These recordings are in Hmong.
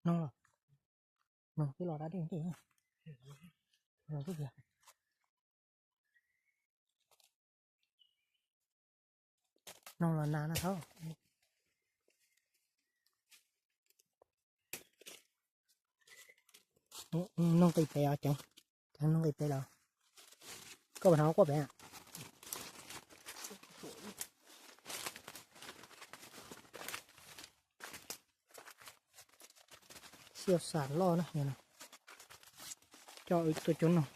Noog los, noog twb los da dej ntej. Noog twb tiag. Noog los nas no thaub. Noog nqis pem os Ceev, Ceev noog nqis pem los. Koj puas hnov quaj pem? Xiaj xam loj na, coj wb tuaj cuab noog.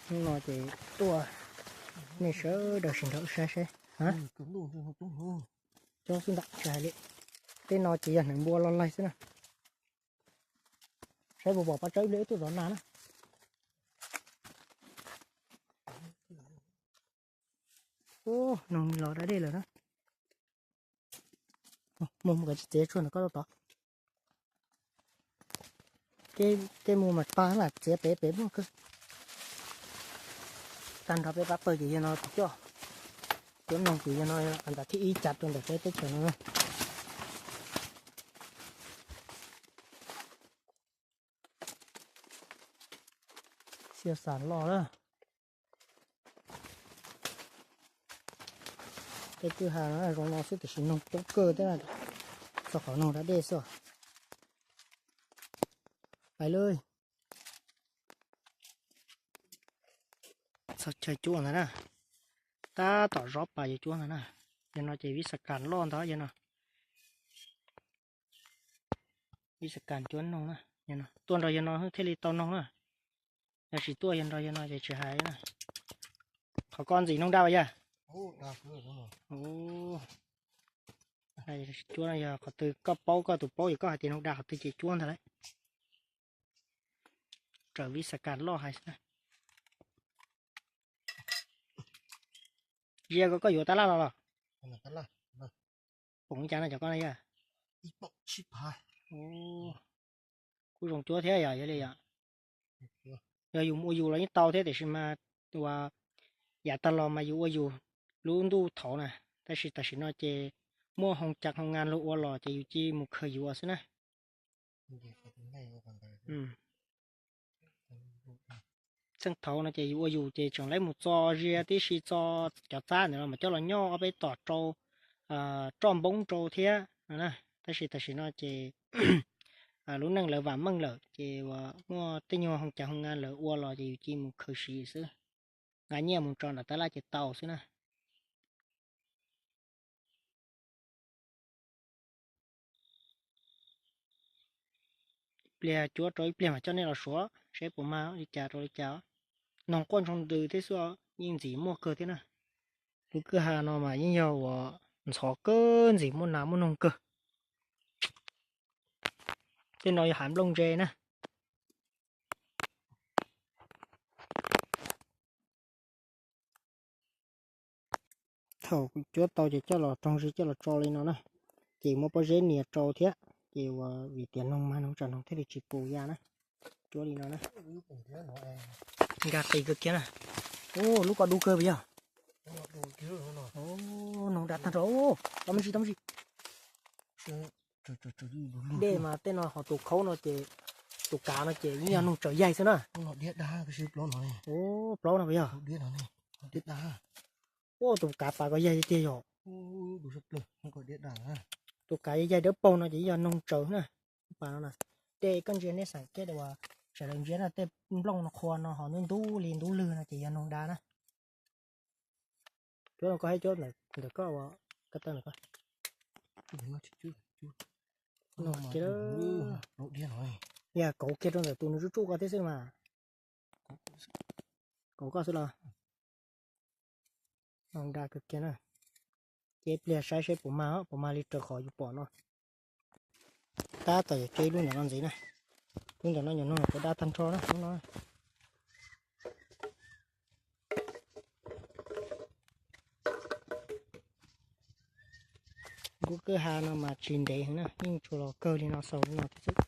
Hnub no ces tuaj, nej sawv daws sawv nrog wb saib seb. Coob xwb ntag, tsis hais li. Tej no ces yog hneev npua los laig xwb na. Saib puas pom pab tsawb ib pliag wb tuaj zov nas na. Ub, noog los da dej lawm na. Mus mus kom tsis txiav tshuaj ntawm koj tod. Kev mus mas pag mas txiav pem pem muaj kawg. Tag nrho peb pab pawg ces yog no coj, cov noog ces yog no nram thib ib cav rau ntawm peb teb chaws no. Xiaj xam loj na. Tej kwj ha no zoo no xwb tiam sis noog coob kawg thiab, txog qhov noog da dej xwb. Pais lawm. Txog chaw cuab ntag na. Tab tom zov pas yuav cuab ntag na. Yog no ces vij xas kas loj ntag yog no. Vij xas kas cuab noog na. Tuaj nrog yog no thiaj li tau noog na. Yog tsis tuaj yog nrog yog no ces tsis hais na. Qhov koj ntxim noog da yog? Cuab yog qhov twg koj paub, koj tus paub, yog koj hais tias noog da qhov twg ces cuab ntag lauj. Raws vij xas kas loj hais xwb na. Zias ko koj yuav tab laj los los? Poom li cas no cov koj na yog? Kuj zoo cuab thiab yog, yog li yog. Yog yus ua yus los yeej tau thiab tiam sis mas ua yav tag los mas yus ua yus lub ntuj thaud na, tab sis tam sim no ces muaj hoo cas hoo nga luag ua los ces yus cia mus khaws yuav xwb na. Txheej thaud no ces yus ua yus ces tseem lawv mus txo zias tib si, txo cov txab ntawd los mas coj los nyoj ob peb tom rau, roj npoob rau thiab no na. Tab sis tam sim no ces lub neej lawv vam meej lawm ces uas muaj tej nyuag hoo cas hoo nga lawv ua los ces yus cia mus khaws siv xwb, nqa nyiaj mus tso nram tab laj ces tau xwb na. Ib pliag cuab rau ib pliag mas coj nej los suav seb puas mag li cas rau li cas. Noog quaj ntsoog ntws thiab xwb, yeej ntxim muaj kawg thiab na. Lub kwj ha no mas yeej yog uas ntxhov kawg, ntxim muaj nas muaj noog kawg. Tej no yog hav nplooj ntse na. Thaum cuab tau ces coj los roog zis coj los tso li no na, ces muab pob zeb nias rau thiab, ces uas vim tias noog mag noog tsam noog thiaj li tsis pus ya na. Cuab li no na. Nkag qis kawg kiag na. Ub, lub ko dub kawg puas yog? Noog da tag nrho. Tau me ntsis, tau me ntsis. Dej mas tej no ho tus khaub no ces, tus kav no ces yeej yog noog tsaws yaig xwb na. Ub, plaub no puas yog? Ub, tus kav pas ko yaig tiag tiag yog. Tus kav yaig yaig dawb paug no ces yeej yog noog tsaws na. Pas no na, dej koj ntsia nej xeem kiag uas sawv daws ntsia na, tej nplooj no qhua no ho ntub ntub li ntub lwg no ces yog noog da na. Cuab no koj hab cuab ntawm koj, koj taw ntawm koj. Yog kauv kiag rau ntawm tus nws tsuj tsuj koj thiab xwb mas. Kauv koj xwb los. Noog da kawg kiag na. Ces ib pliag saib seb puas mag, puas mag li raws qhov yus pom no. Tab tom yuav tseb lub ntawm no ntxiv na. Lub ntawm no nyuam noog puas da tag nrho na hnub no. Lub kwj ha no mas tsis ntev heev na, yeej tsuas los kawg li no xaus li no thiab xwb.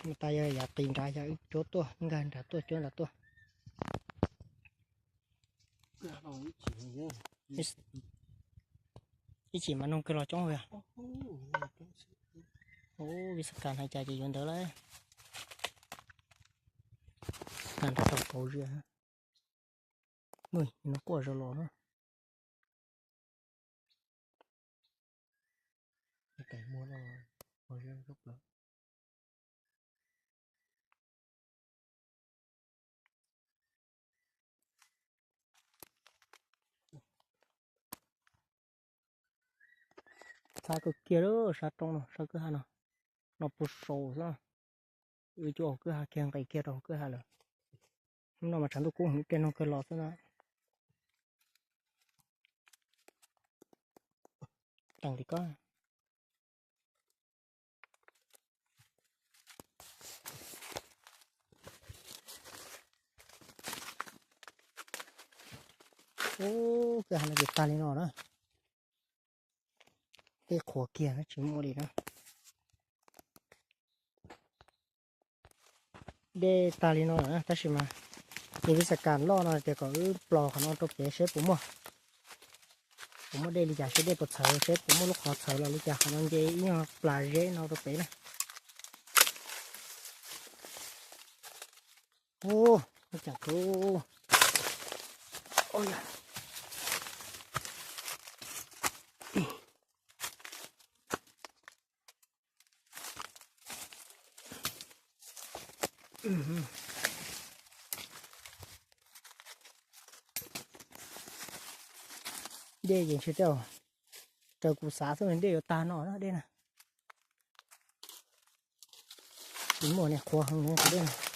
Mas tas yog yav qis nrad yog wb cuab tuaj, nkag nrad tuaj cuab nrad tuaj. Ib chim mas noog kawg los coob yog. Ub, vij xab kas hais cas ces yuav ntawd lauj. Kas nrog rau kauv zias. Mus, no quaj zoo los na. Txhab kawg kiag lawm, sab roob no, sab kwj ha no, no puag saud xwb. Wb coj hauv kwj ha kiag, nqis kiag rau hauv kwj ha lawm. Hnub no mas tshav ntuj kub heev, ib pliag noog kawg los xwb na. Teem li ko. Ub, kwj ha no ces tag li no na. Dej qhuav kiag tsis muaj li na. Dej tag li no lawm na, tab sis mas nws vij xab kas loj no tias kom wb plos qhov no rau pem seb puas muaj, puas muaj dej li cas, seb dej puas txhawv, seb puas muaj lub qhov txhawv los li cas, qhov no nce ib nyuag plas zeb no rau pem na. Ub, cas tu. Dej ces ntshe tej, raws kuv xav xwb dej yuav tag no na, dej na. Tsis muaj, niag qhuav heev dej.